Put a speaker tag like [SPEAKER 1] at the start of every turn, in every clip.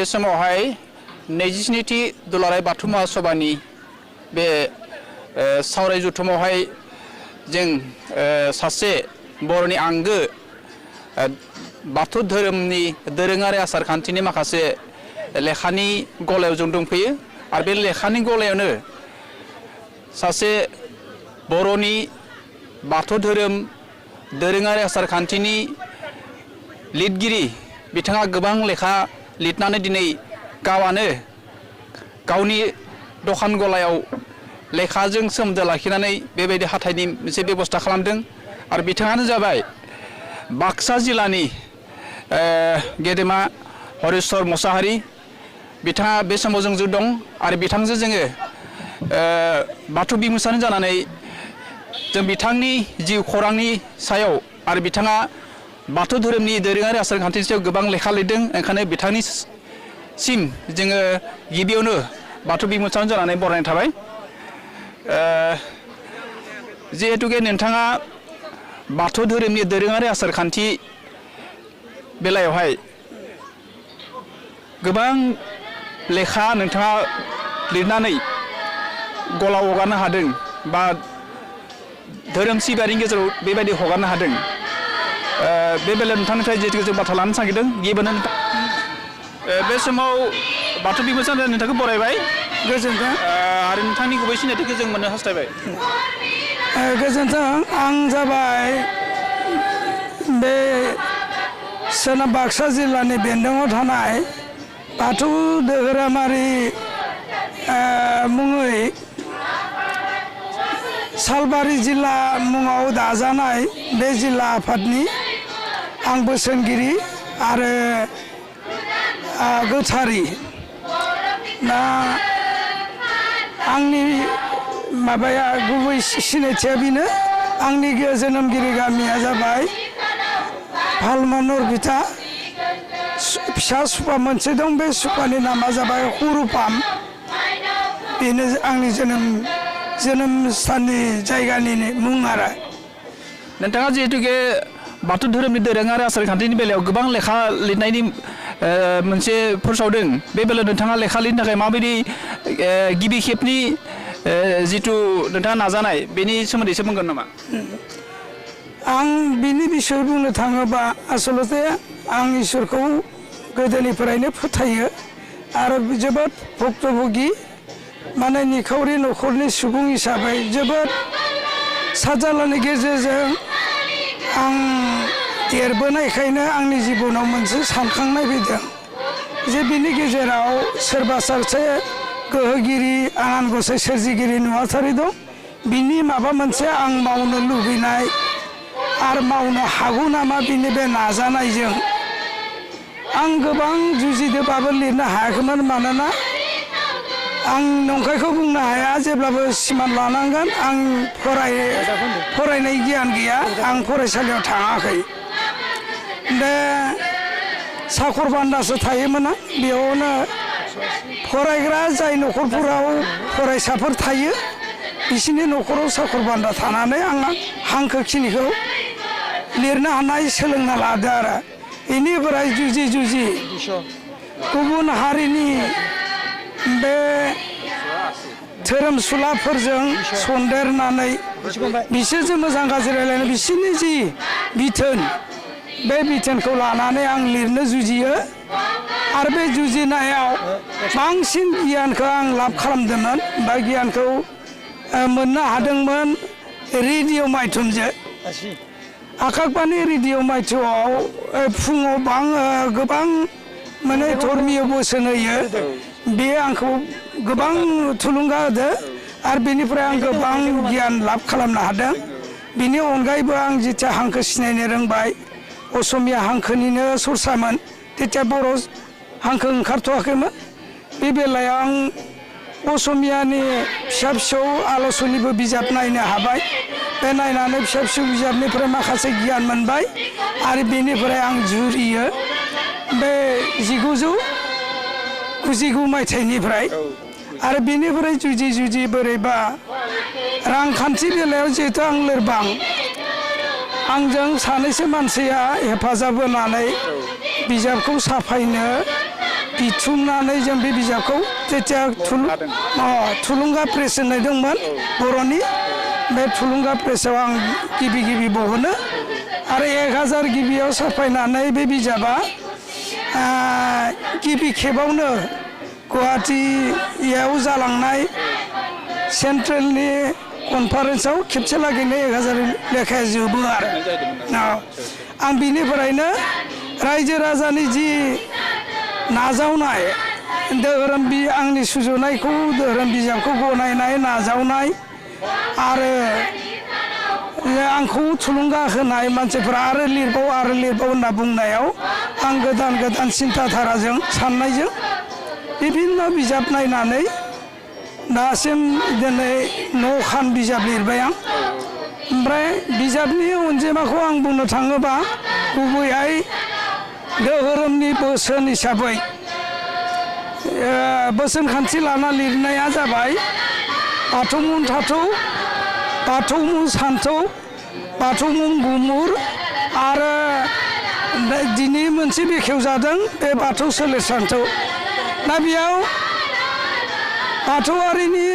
[SPEAKER 1] बे समावहाय 27थि दुलाराय बाथौ महासभानि बे सावराय जथुमावहाय जों सासे बर'नि आंगो बाथौ धोरोमनि दोरोङारि आसार खान्थिनि माखासे लेखानि गलायाव जों दंफैयो आरो बे लेखानि गलायावनो सासे बर'नि बाथौ धोरोम दोरोङारि आसार खान्थिनि लिरगिरि बिथाङा गोबां लेखा लिरनानै दिनै गावआनो गावनि दखान गलायाव लेखाजों सोमोन्दो लाखिनानै बेबायदि हाथायनि मोनसे बेबस्था खालामदों आरो बिथाङानो जाबाय बाक्सा जिल्लानि गेदेमा हरेश्वर मोसाहारि बिथाङा बे समाव जोंजों दं आरो बिथांजों जोङो बाथौ बिमुसानि जानानै जों बिथांनि जिउ खौरांनि सायाव आरो बिथाङा बाथौ धोरोमनि दोरोङारि आसार खान्थिनि सायाव गोबां लेखा लिरदों ओंखायनो बिथांनिसिम जोङो गिबियावनो बाथौ बिमुसानि जानानै बरायनाय थाबाय जिहेतुके नोंथाङा बाथौ धोरोमनि दोरोङारि आसार खान्थि बेलायावहाय गोबां लेखा नोंथाङा लिरनानै गलाव हगारनो हादों बा धोरोम सिबियारिनि गेजेराव बेबायदि हगारनो हादों बे बेलायाव नोंथांनिफ्राय जिहेतु जों बाथ्रा लानो नागिरदों गिबियावनो बे समाव बाथौ बिमुसानि नोंथांखौ बरायबाय
[SPEAKER 2] गोजोन्थों
[SPEAKER 1] आरो नोंथांनि गुबै सिनायथिखौ जों मोननो हास्थायबाय
[SPEAKER 2] गोजोन्थों आं जाबाय बे सोनाब बाक्सा जिल्लानि बेन्दोङाव थानाय बाथौ धोरोमारि मुङै सालबारि जिल्ला मुङाव दाजानाय बे जिल्ला आफादनि आं बोसोनगिरि आरो गोथारि दा आंनि माबाया गुबै सिनायथिया बेनो आंनि जोनोमगिरि गामिया जाबाय भालमा नरबिथा फिसा सुपा मोनसे दं बे सुपानि नामा जाबाय हुरुपाम बेनो आंनि जोनोम स्थाननि जायगानि मुं आरो
[SPEAKER 1] नोंथाङा जिहेतुके बाथौ धोरोमनि दोरोङारि आसार खान्थिनि बेलायाव गोबां लेखा लिरनायनि मोनसे फोसावदों बे बेलायाव नोंथाङा लेखा लिरनो थाखाय माबायदि गिबि खेबनि जिथु नोंथाङा नाजानाय बेनि सोमोन्दै एसे बुंगोन नामा
[SPEAKER 2] आं बिनि बिसय बुंनो थाङोबा आसलते आं इसोरखौ गोदोनिफ्रायनो फोथायो आरो जोबोद भक्तभगि माने निखावरि न'खरनि सुबुं हिसाबै जोबोद साजालानि गेजेरजों आं देरबोनायखायनो आंनि जिबनाव मोनसे सानखांनाय फैदों जे बिनि गेजेराव सोरबा सासे गोहोगिरि आनान गसाइ सोरजिगिरि नुवाथारि दं बिनि माबा मोनसे आं मावनो लुबैनाय आरो मावनो हागौ नामा बिनि बे नाजानायजों आं गोबां जुजिदोंबाबो लिरनो हायाखैमोन मानोना आं नंखायखौ बुंनो हाया जेब्लाबो सिमान लानांगोन आं फरायनाय गियान गैया आं फरायसालियाव थाङाखै बे साखर बान्दासो थायोमोन आं बेयावनो फरायग्रा जाय न'खरफोराव फरायसाफोर थायो बिसोरनि न'खराव साखर बान्दा थानानै आं हांखोखिनिखौ लिरनो हानाय सोलोंना लादो आरो बेनिफ्राय जुजि गुबुन हारिनि बे धोरोमसुलाफोरजों सन्देरनानै बिसोरजों मोजां गाज्रि रायलायनो बिसोरनि जि बिथोन बे बिथोनखौ लानानै आं लिरनो जुजियो आरो बे जुजिनायाव बांसिन गियानखौ आं लाब खालामदोंमोन बा गियानखौ मोननो हादोंमोन रेडिअ माध्यमजों आकाशबाणी रेडिअ माध्यमआव फुङाव गोबां माने धर्मीय बोसोन होयो बे आंखौ गोबां थुलुंगा होदो आरो बेनिफ्राय आं गोबां गियान लाब खालामनो हादों बिनि अनगायैबो आं जेथिया हांखो सिनायनो रोंबाय असमिया हांखोनिनो सरसामोन तेतिया बर' हांखो ओंखारथ'वाखैमोन बे बेलायाव आं असमियानि फिसा फिसौ आलचनिबो बिजाब नायनो हाबाय बे नायनानै फिसा फिसौ बिजाबनिफ्राय माखासे गियान मोनबाय आरो बेनिफ्राय आं जुरियो बे 1999 मायथाइनिफ्राय आरो बेनिफ्राय जुजि बोरैबा रांखान्थि बेलायाव जिहेतु आं लोरबां आंजों सानैसो मानसिया हेफाजाब होनानै बिजाबखौ साफायनो बिथुमनानै जों बे बिजाबखौ जेथिया थुलुंगा प्रेस होननाय दंमोन बर'नि बे थुलुंगा प्रेसआव आं गिबि बहनो आरो 1000 गिबियाव साफायनानै बे बिजाबा गिबि खेबावनो गुवाहाटीयाव जालांनाय सेन्ट्रेलनि कनफारेन्सआव खेबसे लागैनो 1000 लेखाया जोबो आरो आं बिनिफ्रायनो रायजो राजानि जि नाजावनाय धोरोम आंनि सुजुनायखौ धोरोम बिजाबखौ गनायनाय नाजावनाय आरो आंखौ थुलुंगा होनाय मानसिफोरा आरो लिरबाव होनना बुंनायाव आं गोदान सिन्थाधाराजों साननायजों बिभिन्न बिजाब नायनानै दासिम दिनै 9 खान बिजाब लिरबाय आं ओमफ्राय बिजाबनि अनजिमाखौ आं बुंनो थाङोबा गुबैयै धोरोमनि बोसोन हिसाबै बोसोन खान्थि लाना लिरनाया जाबाय बाथौ मुं थाथौ बाथौ मुं सान्थौ बाथौ मुं गुमुर आरो दिनै मोनसे बेखेवजादों बे बाथौ सोलेर सान्थौ दा बेयाव बाथौआरिनि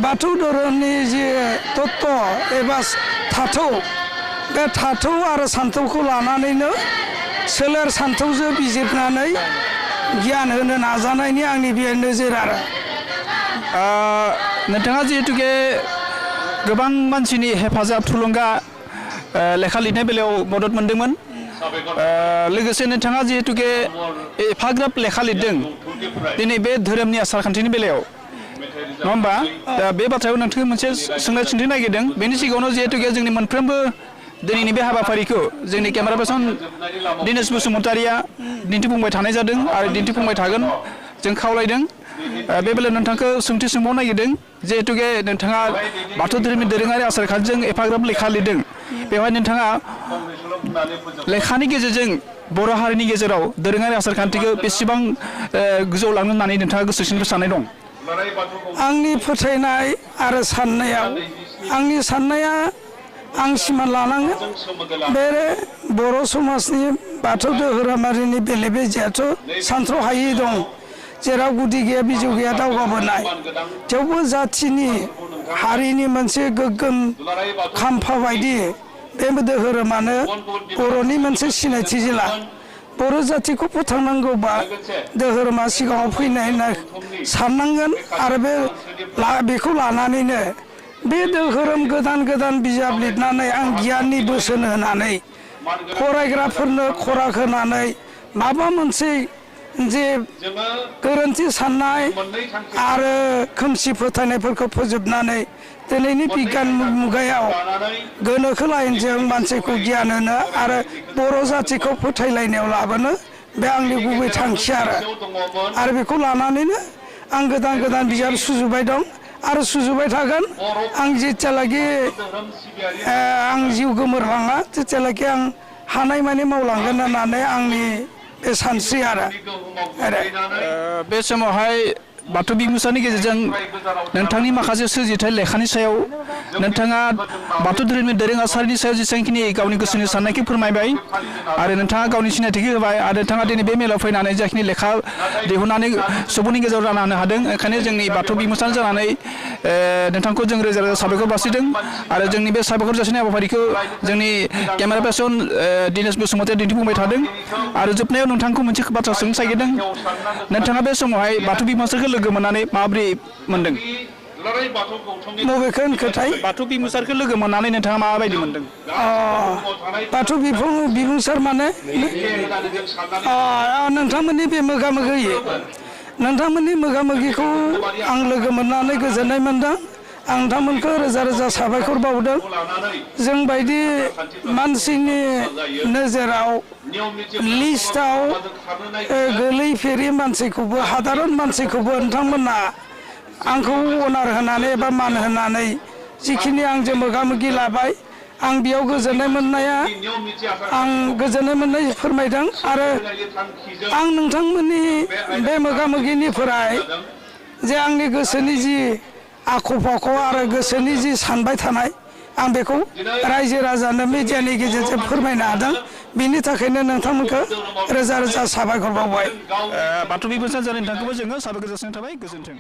[SPEAKER 2] बाथौ धोरोमनि जि तत्व एबा थाथौ बे थाथौ आरो सान्थौखौ लानानैनो सोलेर सान्थौजों बिजिरनानै गियान होनो नाजानायनि आंनि बे नोजोर आरो
[SPEAKER 1] नोंथाङा जिहेतुके गोबां मानसिनि हेफाजाब थुलुंगा लेखा लिरनाय बेलायाव मदद मोनदोंमोन लोगोसे नोंथाङा जिहेतुके एफाग्राब लेखा लिरदों दिनै बे धोरोमनि आसारखान्थिनि बेलायाव नङा होमबा दा बे बाथ्रायाव नोंथाङा मोनसे सोंथि नागिरदों बेनि सिगाङावनो जिहेतुके जोंनि मोनफ्रोमबो दिनैनि बे हाबाफारिखौ जोंनि केमेरा पार्सन दिनेश बसुमतारिया दिन्थिफुंबाय थानाय जादों आरो दिन्थिफुंबाय थागोन जों खावलायदों बे बेलायाव नोंथांखौ सोंथि सोंबावनो नागिरदों जिहेतुके नोंथाङा बाथौ धोरोमनि दोरोङारि आसारखान्थिजों एफाग्राब लेखा लिरदों बेवहाय नोंथाङा लेखानि गेजेरजों बर' हारिनि गेजेराव दोरोङारि आसारखान्थिखौ बेसेबां गोजौ लांनो होननानै नोंथाङा गोसोसिनबो साननाय दं
[SPEAKER 2] आंनि फोथायनाय आरो आंनि साननाया आं सिमान लानांगोन बे बर' समाजनि बाथौ धोरोमारिनि बेले बेजेयाथ' सानथ्र'हायै दं जेराव गुदि गैया बिजौ गैया दावगाबोनाय थेवबो जाथिनि हारिनि मोनसे गोग्गोम खाम्फा बायदि बे धोरोमानो बर'नि मोनसे सिनायथि जिल्ला बर' जातिखौ फोथांनांगौबा धोरोमा सिगाङाव फैनाय होनना साननांगोन आरो बेखौ लानानैनो बे धोरोम गोदान बिजाब लिरनानै आं गियाननि बोसोन होनानै फरायग्राफोरनो खराग होनानै माबा मोनसे जे गोरोन्थि साननाय आरो खोमसि फोथायनायफोरखौ फोजोबनानै दिनैनि बिगियान मुगायाव गोनोखो लाइनजों मानसिखौ गियान होनो आरो बर' जातिखौ फोथायलायनायाव लाबोनो बे आंनि गुबै थांखि आरो बेखौ लानानैनो आं गोदान बिजाब सुजुबाय दं आरो सुजुबाय थागोन आं जेतियालागि आं जिउ गोमोरलाङा तेतियालागि आं हानायमानि मावलांगोन होननानै आंनि बे सानस्रि आरो
[SPEAKER 1] बे समावहाय बाथौ बिमुसानि गेजेरजों नोंथांनि माखासे सोरजिथाय लेखानि सायाव नोंथाङा बाथौ धोरोमनि दोरों आसारनि सायाव जेसेबांखिनि गावनि गोसोनि साननायखौ फोरमायबाय आरो नोंथाङा गावनि सिनायथिखौ होबाय आरो नोंथाङा दिनै बे मेलाव फैनानै जाखिनि लेखा दिहुननानै सुबुंनि गेजेराव रानना होनो हादों ओंखायनो जोंनि बाथौ बिमुसानि जानानै नोंथांखौ जों रोजा साबायखर बावसिदों आरो जोंनि बे साबायखर जासिनाय हाबाफारिखौ जोंनि केमेरा पार्सन दिनेश बसुमतारिया दिन्थिफुंबाय थादों आरो जोबनायाव नोंथांखौ मोनसे बाथ्रा सोंनो नागिरदों नोंथाङा बे समावहाय बाथौ बिमुसाखौ लोगो मोननानै माबोरै मोनदों
[SPEAKER 2] बबेखौ खोथाय
[SPEAKER 1] बाथौ बिमुसारखौ लोगो मोननानै नोंथाङा माबायदि मोनदों
[SPEAKER 2] बाथौ बिमुसार माने नोंथांमोननि बे नोंथांमोननि मोगा-मोगिखौ आं लोगो मोननानै गोजोननाय मोनदों आं नोंथांमोनखौ रोजा साबायखर बावदों जों बायदि मानसिनि नोजोराव लिस्टआव गोलैफेरि मानसिखौबो हादारन मानसिखौबो नोंथांमोना आंखौ अनार होनानै एबा मान होनानै जिखिनि आंजों मोगा-मोगि लाबाय आं बेयाव गोजोननाय मोननाय फोरमायदों आरो आं नोंथांमोननि बे मोगा-मोगिनिफ्राय जे आंनि गोसोनि जि आख' आरो गोसोनि जि सानबाय थानाय आं बेखौ रायजो राजानो मिडियानि गेजेरजों फोरमायनो हादों बिनि थाखायनो नोंथांमोनखौ रोजा रोजा साबायखर बावबाय।
[SPEAKER 1] बाथौ बिबुंसार जानाय नोंथांखौबो जोङो साबायखर जासिनाय थाबाय। गोजोन्थों।